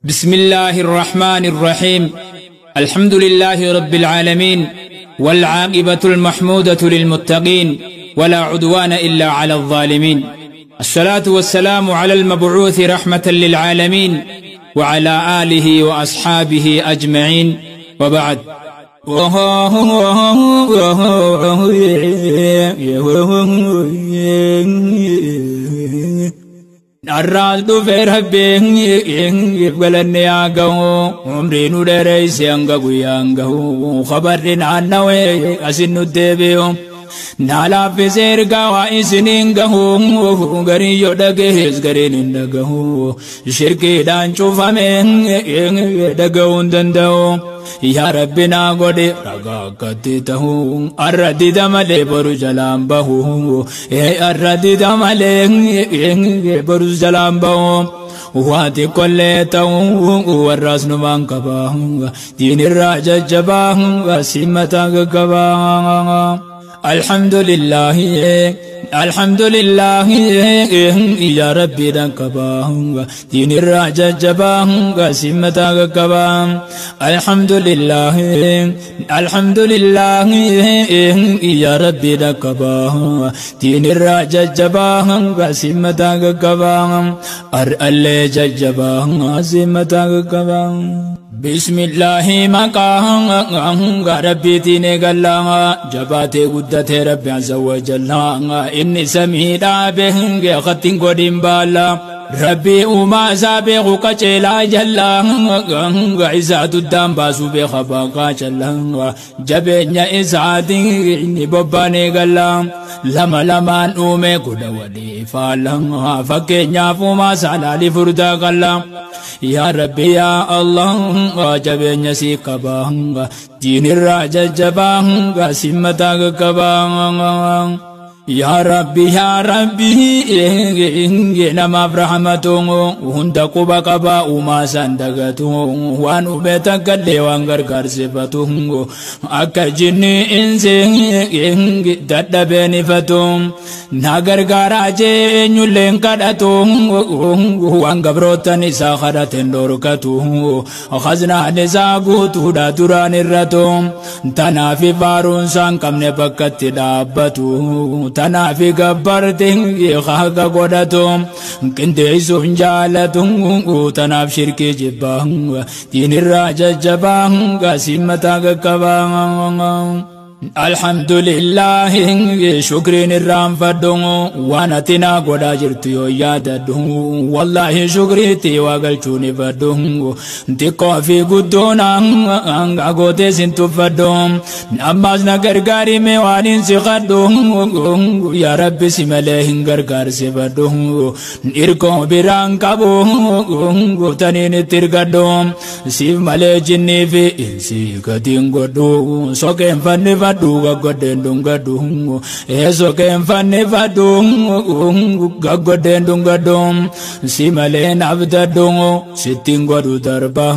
بسم الله الرحمن الرحيم. الحمد لله رب العالمين، والعاقبة المحمودة للمتقين، ولا عدوان إلا على الظالمين. الصلاة والسلام على المبعوث رحمة للعالمين، وعلى آله وأصحابه أجمعين، وبعد. الراس dhufe Rabbiin galanni haa gahu, umrii nu dheereyse hanga guyyaan gahu, khabarri naannawee asin nu deebi'u. Naa laaffisee ergaa waa isiniin gahu, gariin yoo dhagahees gariin hin dhagahu, shirkiidhaan cufame dhagahuu hin danda'u. Yaa Rabbi naa godhe ragaa akkatti tahu, arra dida malee boru jalaan bahu, arra dida malee boru jalaan bahu. Waa xiqqollee ta'u warraas numaan qaba, diinirraa jajjabaa simmataa gaggabaa. الحمد لله الحمد لله يا ربي دنكبا دين الرجا جبا سمتا كبا. الحمد لله الحمد لله يا ربي دنكبا دين الرجا جبا سمتا كبا، ار جبا سمتا كبا. بسم الله مقام ربي تيني قلا جباتي قدتي ربي عز وجل، إني سميدا به خطين قديم بالا ربي وما سابق قتلا جلا عزاد الدم باسو بخباقا جلا جبين إسعادي إني بباني قلا لما لما نومي قد ولي فالا فكين فما سالا لفردا قلا. يا ربي يا الله جبين سيقبا دين الرجا جبا سمتا قبا. يا ربي يا ربي نما برحمته هند قبا قبا وما سندقته وان أبتك اللي وان غرغر صفته أكا جني إنسي دد فتو ناغر غراجي نيولين كدتو وان غبروتا نسا خدتن دوركتو خزنا نسا غوتو دا دران الرتو تنافي فارون سان كمne bakkatti dhaabbatu tanaafi gabbartiin haqa godhatu qindeessu hin jaalatu tanaaf shirkii jibbaa diinirraa jajjabaa simmataa qaqqabaa. الحمد لله شكرين الرام فدو وانا تنا غدا جرت يو ياددو والله شكريتي واغلچوني فدو تيكو في غدونا غوتي سنتو فدو اماز نغرغاري مي وانين سخدو يا ربي سمله غرغار سفدو اركو بيران قبو تنين ترغدو سيف مله جني في انسي غدين غدو سوكن فني fadhu gaggodeen dhungadhu eesokeen fanni fadhu gaggodeen dhungadhu si malee nabdadhu sittiin godhu darba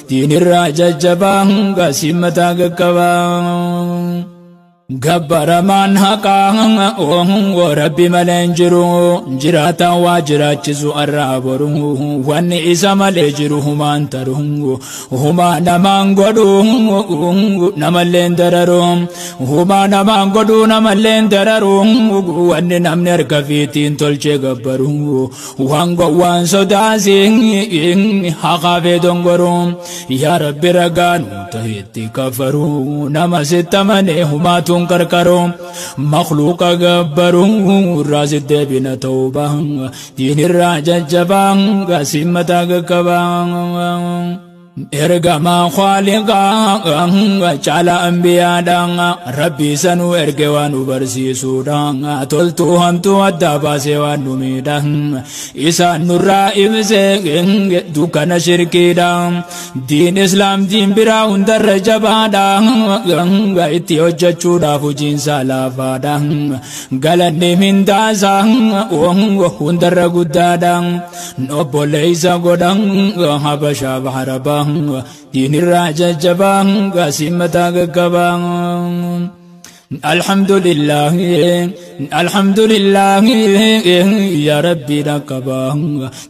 diinirraa jajjabaa si mataa qaqqabaa. Gabbaramaan haqaa Rabbi malee hin jiru jiraataan waa jiraachisu arraa boru wanni isa malee jiru humaan taru humaa namaan godhu namallee hin dararu humaa namaan godhu namallee hin dararu wanni namni harka fiitiin tolchee gabbaru waan gowwaan sodaasi haqaafee dongoru yaa Rabbi ragaa nu taheetti kafaru nama sittamane humaatu karkaro مخلوق gabbaru raasi deebina tawba diinirraa jajjabaa simmataa qaqqabaa. Ergamaa khaaliqaa caala anbiyaadhaan Rabbi sanuu erge waan nu barsiisuudhaan toltuu hamtuu addaa baasee waan nu miidhaan isaan nurraa ibsee dukkana shirkiidhaan diin islaam diin biraa hundarra jabaadhaan itti hojjechuudhaaf hojiinsaa laafaadhaan galanni mindaasaa hundarra guddaadhaan obboleessa godhan habashaa baharabaa diinirraa jajjabaa simmataa qaqqabaa. الحمد لله، الحمد لله، يا ربي ركبا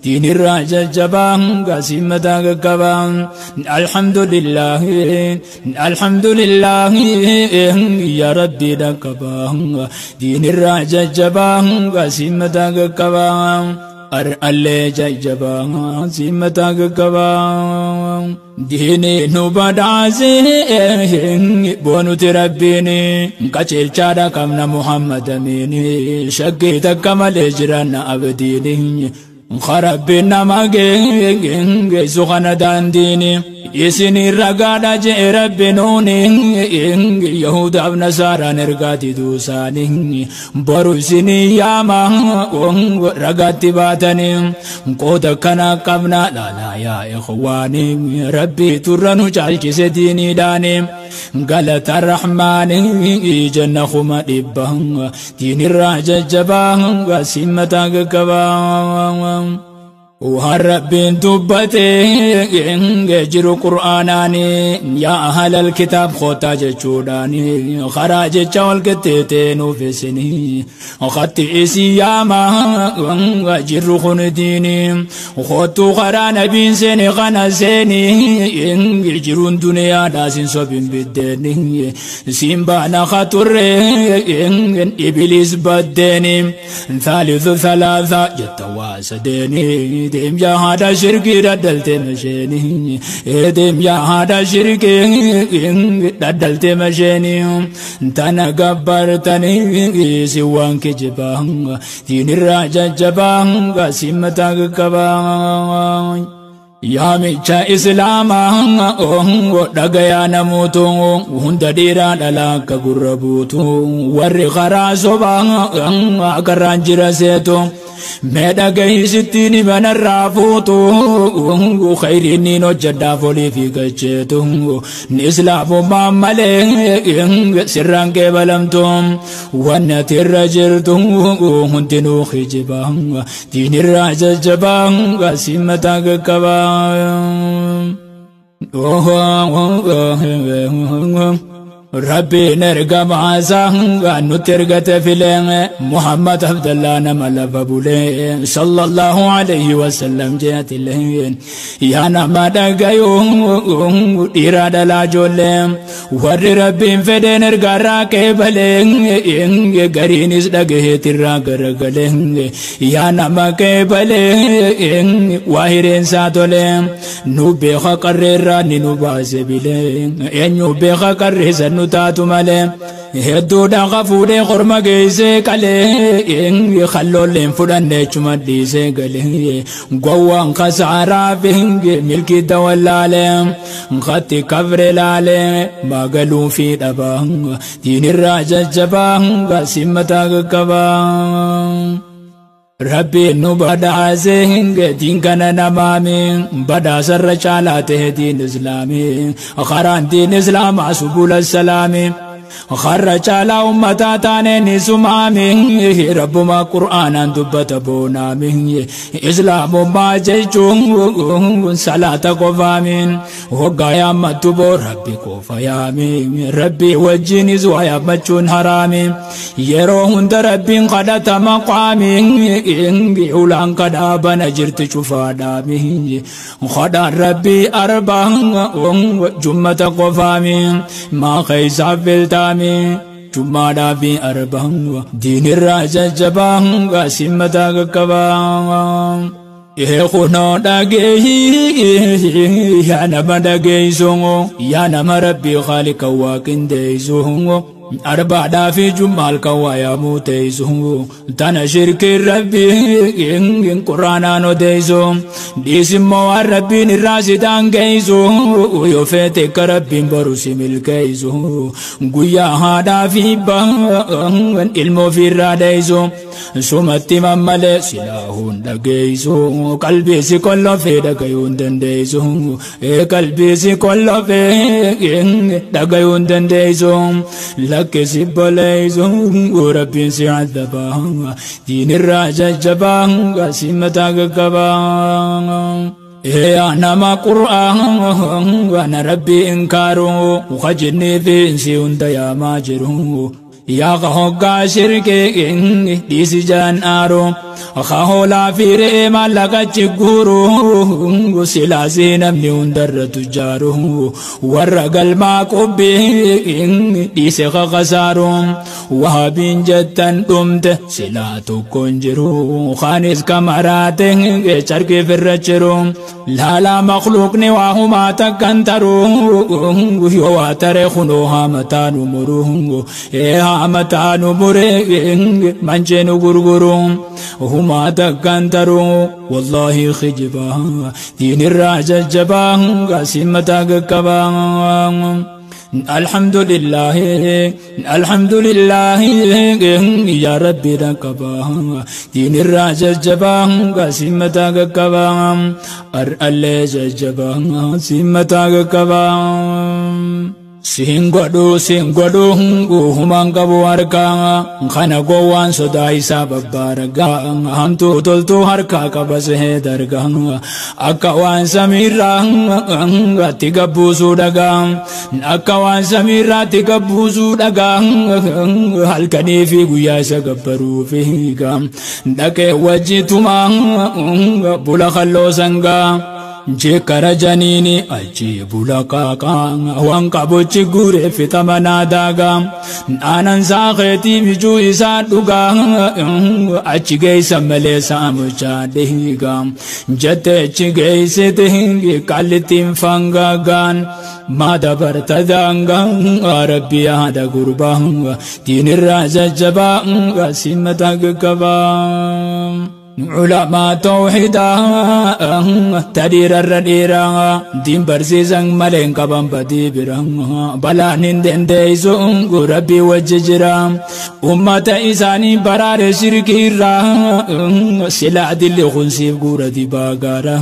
دين الراجل جبا قسمة قبا. الحمد لله، الحمد لله، يا ربي ركبا دين الراجل جبا قسمة قبا. أرألي ججبا سمتا قبا. ديني نبدعسي بونو تربيني قچل چارا كمنا محمد أميني شقي تكمل جرانا أبديني خربنا ما سخنا دانديني isin ragaadha jee Rabbi nuuni Yahudaaf Nasaaraan ergaati duusaanii boru isinii yaama ragaatti baatanii qooda kana qabna laalaa yaa ikhwaanii. Rabbii turra nu caalchise diiniidhaanii galata Rahmaanii janna 100,000 diinirraa jajjabaa simmataa gaggabaa. Waan Rabbiin dubbate jiru Qur'aanaani yaa ahlal kitaab kootaa jechuudhaani karaa jecha wal qixxeetee nuuf isinii khatti isii yaama jirru kun diini koottuu karaa nabiin seeni kana seeni jiruun duniyaadhaa sin sobin biddeeni siin baana katurre ibiliis baddeeni thaalithu thalaatha jetta waa sadeeni. Deem yaa haadha shirkii daddalte masheeni, deem yaa haadha shirkii daddalte masheeni. Tana gabbartanii si waan kijibaa diinirraa jajjabaa simmataa qaqqabaa. Yaamicha Islaamaa dhagayaa namoota hunda dhiiraa dhalaa akka gurra buutu warri karaa sobaa akarraan jira seetu mee dhagahii manarraa fuutu khayriin niin hojjedhaaf olii fi gacheetu islaamummaan malee sirraan qeebalamtu wanni ati irra jirtu hundinuu kijibaa diinirraa jajjabaa simmataa qaqqabaa. Rabbiin ergamaasaa nutti ergate filee Muhammad Abdallah nama lafa bulee sallallahu alayhi wasallam jeetilee. Yaa nama dhagayuu dhiiraa dhalaa ijoollee warri Rabbiin fedheen ergaarraa qeebalee gariinis dhagaheetirraa garagalee. Yaa nama qeebalee waa hireensaa tolee nu beeka qarreerraa ni nu baase bilee eenyu beeka qarreessa nu taatu malee hedduudha fuudhee korma geessee qalee kalloolleen fudhannee chuma dhiisee galee gowwaan kasaaraa fi milkii dawallaalee khatti kafre laalee magaluu fi dhabaa diinirraa jajjabaa simmataa qaqqabaa. Rabbiin nu badhaase diin kana namaami badhaasarra caalaa ta'e diin Islaamii karaan diin Islaamaa subula salaami karra caalaa ummataa taaneen sumaami Rabbuma Qur'aanaan dubbata boonaami Islaamummaa jechuun salaata qofaamiin hoggaa yaammattu boo Rabbi qofa yaami Rabbi wajjinis waa yaammachuun haraami yeroo hunda Rabbiin kadhatama qaami ulaan kadhaa bana jirti cufaadhaami kadhaan Rabbi arbaa jummata qofaami maa keeysaa filtaami jummaadhaa fi arbaa diinirraa jajjabaa simmataa qaqqabaa. Kunoo dhageeyi yaa nama dhageeysu yaa nama Rabbii khaalika waaqindeeysu arbaadhaa fi jummaal kan waayamuu teeysu tana shirkiin Rabbii Qur'aanaan odeeysu dhiisimmoo waan Rabbiin irraa si daangeeysu yoo feete akka Rabbiin boru si milkeeysu guyyaa haadhaa fi baan ilmoo ofirraa dheeysu sumatti mammalee silaahuun dhageeysu qalbii si kollofee dhagayuu hin dandeeysu qalbii si kollofee dhagayuu hin dandeeysu lakkisi boleeysu Rabbiin si adabaa diinirraa jajjabaa simmataa qaqqabaa. Yaa nama Qur'aana Rabbii inkaaru kajinni fi insi hunda yaamaa jiru. Yaa hoggaa shirkii dhiisi jaan aaru hoolaa fi re'ee maallaqachi guuru silaasii namni hundarra tujjaaru warra galmaa qubbii dhiise kakasaaru wahaabiin jettan dhumte silaa tokko hin jiru kaanis kamaraate carqii firra jiru laalaa makluuqni waa humaa takkan taru yoo waa tare kunoo haamataa nu muru haamataa nu mure manchee nu gurguru humaa takkan taru wallaahi kijibaa diinirraa jajjabaa qasimataa qaqqabaa. الحمد لله الحمد لله يا ربي ركبا دين الراجل جبا قسمتا قبا أرأل جبا سمتا قبا Siin godhu humaan qabu harkaa kana gowwaan sodaa isaa babbaaragaa hamtuu toltuu harkaa qaba sehee dargaa akka waan samiirraa atti gabbuusuu dhagaa akka waan samiirraa atti gabbuusuu dhagaa halkanii fi guyyaa isa gabbaruu fi dhaqee wajjitumaa bula kalloo sangaa. Jeekara janiini achi bula qaaqa waan qabuchi guuree fixama naa daagaa aanan saakeetii mijuu isaa dhugaa achi geessa malee saamuchaa dhiigaa jette achi geessite qallittiin fangaagaan maa dabarta daangaa rabbi yaada gurbaa diinirraa jajjabaa simmataa qaqqabaa. علماء توحيدا تدير الرديرا دين برسيسان ملين قبان بدي برا بلان دنديسو ربي وججرا أمة إساني برار شركيرا سلا دل خنسيف قورة باقارا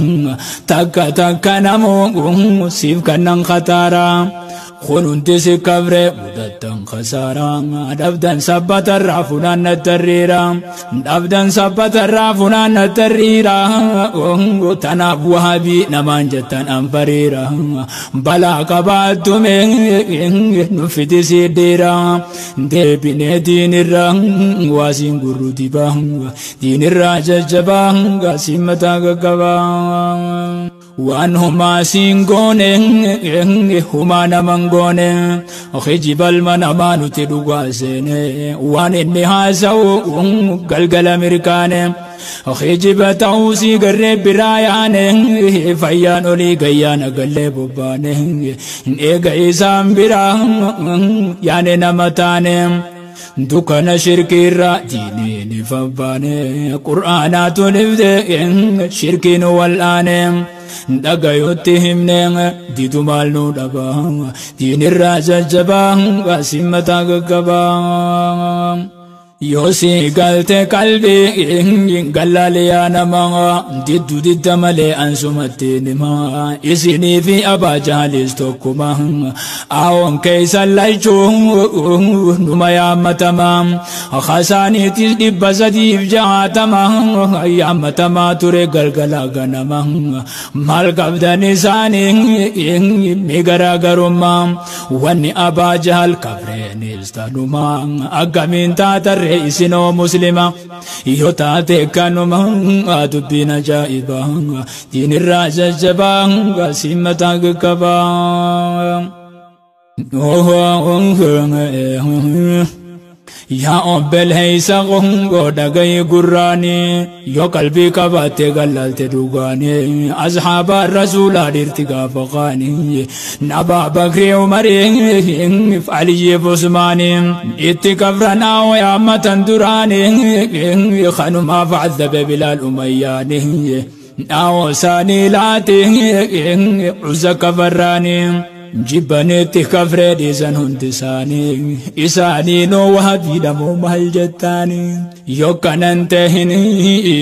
تكا تكا نمو سيف كنن خطارا خنونتي سكبر مدتن خسارا دبدن سبت الرافنان التريرا دبدن سبت الرافنان التريرا تناب وهابي نمان جتن أنفريرا بلا قباتم نفتي سيديرا ديبين دين الرا واسين قرو دبا دين الرا ججبا قاسمتا قبا waan humaa siin goone humaa naman goone hijibalma namaa nuti dhugaa seene waan inni haasa'u galgala mirkaane hijiba ta'uu sii garree biraa yaane fayyaan olii gayyaan agallee bobbaane eega isaan biraa yaane nama taane. Dukkana shirkiirra diiniin fabbaane qur'aanaatu nifte shirkiin wal'aane dhagayotti himne didu maal nu dhaba diinirraa jajjabaa qasimataa qaqqabaa. Yoo si galte qalbii gallaaliyaa namaa diddu didda malee ansumatti nima isinii fi abbaa jaalis tokkuma aawon keessa lachuu numa yaammatama hasaaniitis 360 yaammatamaa ture galgala ganama maal qabdan isaanii mi garaagarummaa wanni abbaa jaal kabreenis tanuma akkamiin taata isinoo muslima yoo taate kanuma dubbiin ajaa'ibaa diinirraa jajjabaa qasimataa qaqqabaa. Yaa obboleessa koo dhagahi gurraanii yoo qalbii qabaatte galaalte dhugaanii asxaaba rasuulaa dhiirti gaafa qaanii nabaa Bakrii Umarii Aliyyi Usmaanii itti kafranaa yaammatan duraanii kanumaaf cadabe Bilaal Umayyaanii dhaawoo isaanii laatee cusa kafarraanii. Jibbanitti kafree dhiisan hundi isaanii isaanii noo wahabiidhamoo maal jettaanii yoo kanan tahin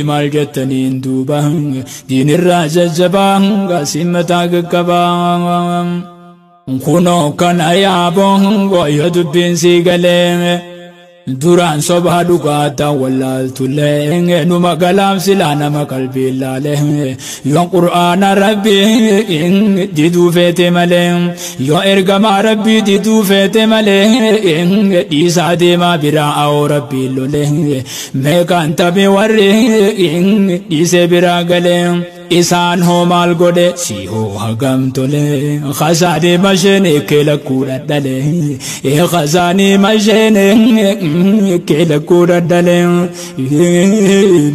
maal jettaniin duuba diinirraa jajjabaa qasimataa qaqqabaa. Kunoo kana yaaboo yoo dubbiin sii galee. Duraan sobaa dhugaataa wallaaltullee numa galaaf silaa nama qalbii laalee yoo qur'aana rabbii diduu feete malee yoo ergamaa rabbii diduu feete malee dhiisaa deemaa biraa awoo rabbii lolee meeqaan taphee warri dhiisee biraa galee isaan hoo maal godhe si hoo hagam tole khasaanii masheen kee lakkuu dhadhale khasaanii masheen kee lakkuu dhadhale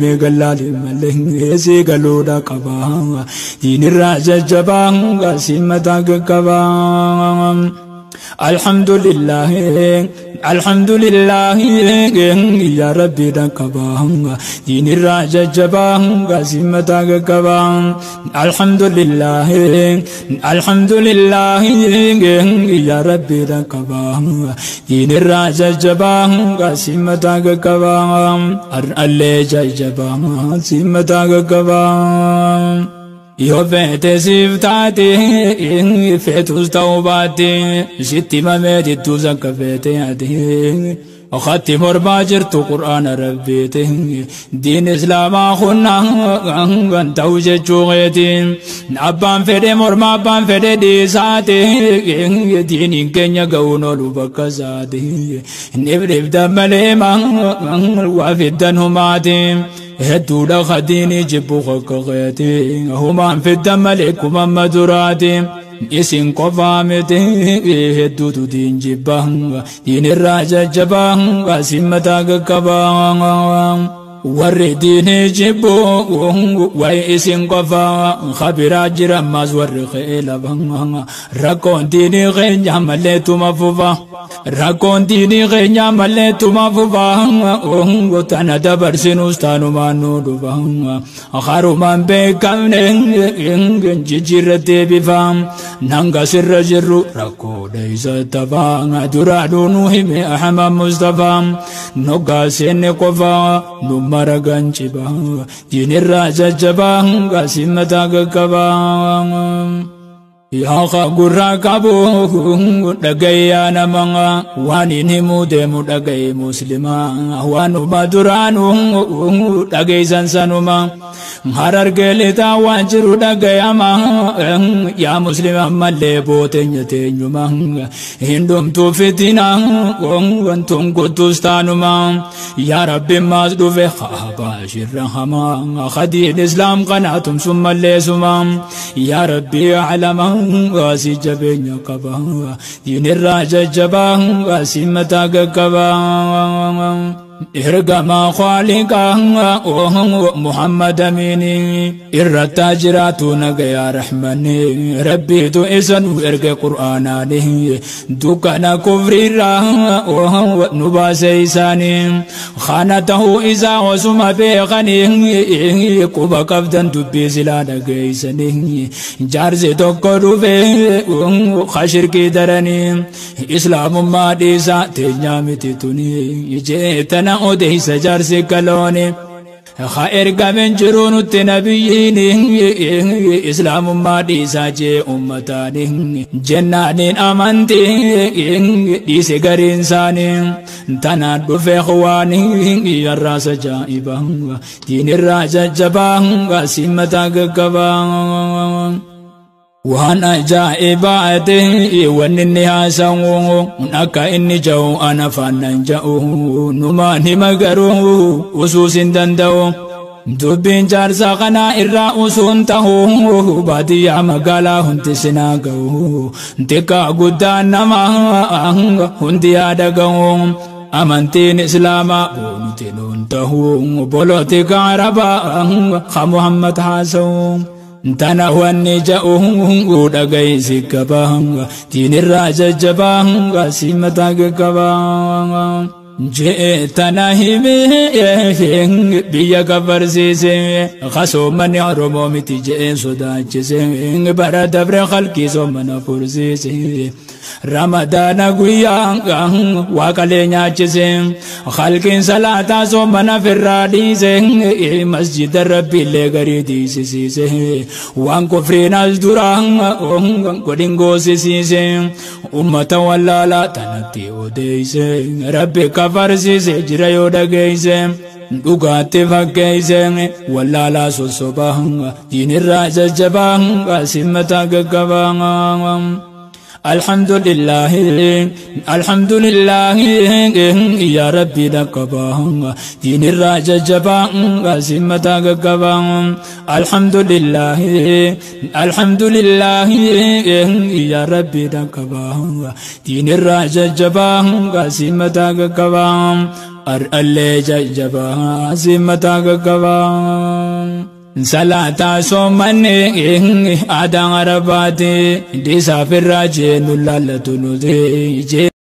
meeqallaale malee si galuudha qaba diinirraa jajjabaa si mataa qaqqabaa. Alhamdulillah Alhamdulillah ya Rabbi dakaba dinirra jajjaba gasimata gakaba Alhamdulillah Alhamdulillah ya Rabbi dakaba dinirra jajjaba gasimata gakaba Alle jajjaba simata gakaba Yoo feete siif taate feetus ta'uu baatte sitti mamee didduus akka feete ati Khatti mormaa jirtu qur'aana rabbiiti diin islaamaa kunna ta'u jechuu keeti abbaan fedhe mormaa abbaan fedhe dhiisaati diiniin keenya ga'uun oolu bakka isaati dhibdhibdan malee waa fiddan humaati. Hedduudha khadiini jibbu akka keeti humaan fiddan malee kumamma duraati isin qofaa miti hedduutu diin jibba diinirraa jajjabaa simmataa qaqqabaa. Warri diinii jibbu wayi isin qofaa khabiraa jira ammas warri ka'ee laba rakkoon diinii keenya malee tuma fufa rakkoon diinii keenya malee tuma fufa tana dabarsinus taanumaan nu dhufa harumaan beekamne jijjiirrattee bifa nanga sirra jirru rakkoodha isa taphaa duraa nu hime Ahmad Mustafaa noggaa seenne qofaa nu maragan ciba diinirraa jajjabaa gasimmataa qaqqabaa. Yaa gurraa qabu dhagayyaa nama waan hin himuu deemu dhagaye muslimaa waanuma duraanuu dhagaysan sanuma harargee lixaa waan jiru dhagayama yaa muslima mallee booteenya teenyuma hin dhumtuu fitina wantuun kuttus taanuma yaa rabbi maas dhufe habaashirra hamaa khadiin islaam kanaa tumsun malleessuma yaa rabbi alama si jabeenya qaba diinirraa jajjabaa si mataa qaqqabaa. Ergamaa Khaaliqaa Muhammad Amini irratti jiraatu nagayaa Rahmani Rabbiitu isa nu erge Qur'aanaani dukkana kufriirraa nu baase isaanii kana ta'uu isaa osuma beekanii quba qabdan dubbii silaa dhageessanii jaarsi tokko dhufe khashirkii daranii islaamummaa dhiisaa teenyaa miti tuni jeetana odeessa jaarsi galooni ha ergamen jiru nutti nabiyyiin islaamummaa dhiisaa jee ummataani jennaaniin amantii dhiise gariin isaanii tanaan dhufe waani yarraasa jaa'iba diinirraa jajjabaa simmataa gaggabaa. Waan ajaa'ibaate wanni inni haasa'u akka inni ja'u ana faannan ja'u numaan hima garuu usuus hin danda'u. Dubbiin jaarsa kanaa irraa usuun ta'u baadiyyaa magaalaa hundi sinaa ga'u xiqqaa guddaan nama hundi yaada ga'u. Amantiin islaamaa boonti nuun ta'u bolotika arabaa ha Muhammad haasa'u. Tana wanni ja'u dhagaysi qaba diinirraa jajjabaa simmataa qaqqabaa. Jee tana himee biyya kafarsiise kasoommanni Oromoo miti jee sodaachise bara dabre halkii soomana fursiise Ramadaana guyyaa waaqalee nyaachise halkiin salaataa soomana firraa dhiise masjida rabbiillee garii dhiisisiise waan kufriin as duraa godhin goosisiise ummata wallaalaa tanatti odeeyse rabbi kafarsiise jira yoo dhageeyse dhugaatti fakkeeyse wallaalaa sossobaa diinirraa jajjabaa simmataa gaggabaa. الحمد لله الحمد لله يا ربي لقبا دين الراجة جبا سمتا قبا الحمد لله الحمد لله يا ربي لقبا دين الراجة جبا سمتا قبا أرألي جبا سمتا قبا صلاة صومني آدم عرباتي دي سافر راجي نلالة نودي.